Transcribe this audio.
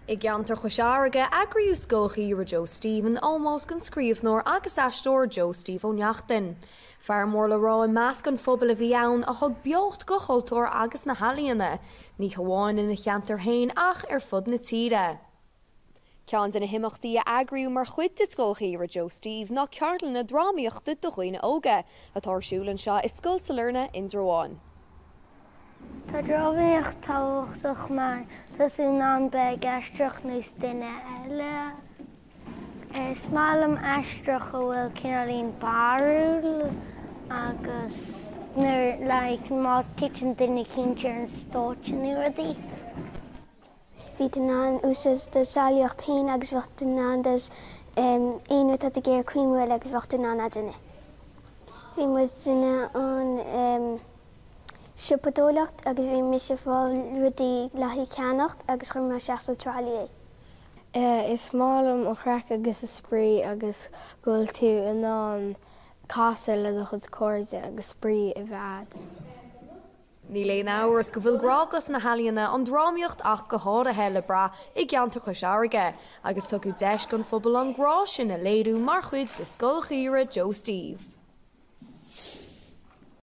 I gceantar Chois Fharraige, eagraíodh Scoil Gheimhridh Joe Steve in ómós don scríbhneoir agus aisteoir Joe Steve Ó Neachtain. Fear mór le rá i measc an phobail a bhí ann, a thug beocht do chultúr agus na healaíona, ní hamháin ina cheantar féin ach ar fud na tíre. Ceann de na himeachtaí a eagraíodh mar chuid de Scoil Gheimhridh Joe Steve ná ceardlanna drámaíochta do dhaoine óga, atá ar siúl anseo i Scoil Sailearna, Indreabhán. Tá drámaíocht tábhachtach mar tá tú in ann bheith ag aisteoireacht nós duine eile. Is maith liom aisteoireacht a bhfuil cineáilín barrúil agus nuair like má titeann duine eicínt ar an stáitse nó rudaí. Bhí tú in ann úsáid do samhlaíocht féin agus bheadh tú in ann do aon rud atá tú ag iarraidh cuimhniú air agus bheadh tú in ann a dhéanamh. Bhí muid in ann siopadóireacht agus bhí mise ag fáil rudaí le haghaidh ceannacht agus chuir mé isteach sa trolley é. Is maith liom an chraic agus an spraoi agus go bhfuil tú in ann casadh le do chuid cairde agus spraoi a bheith a'd. Níl aon amhras go bhfuil grá dos na healaíona, an drámaíocht ach go háirithe, le brath i gceantar Chois Fharraige agus tugadh deis don phobal an grá sin a léiriú mar chuid de Scoil Gheimhridh Joe Steve.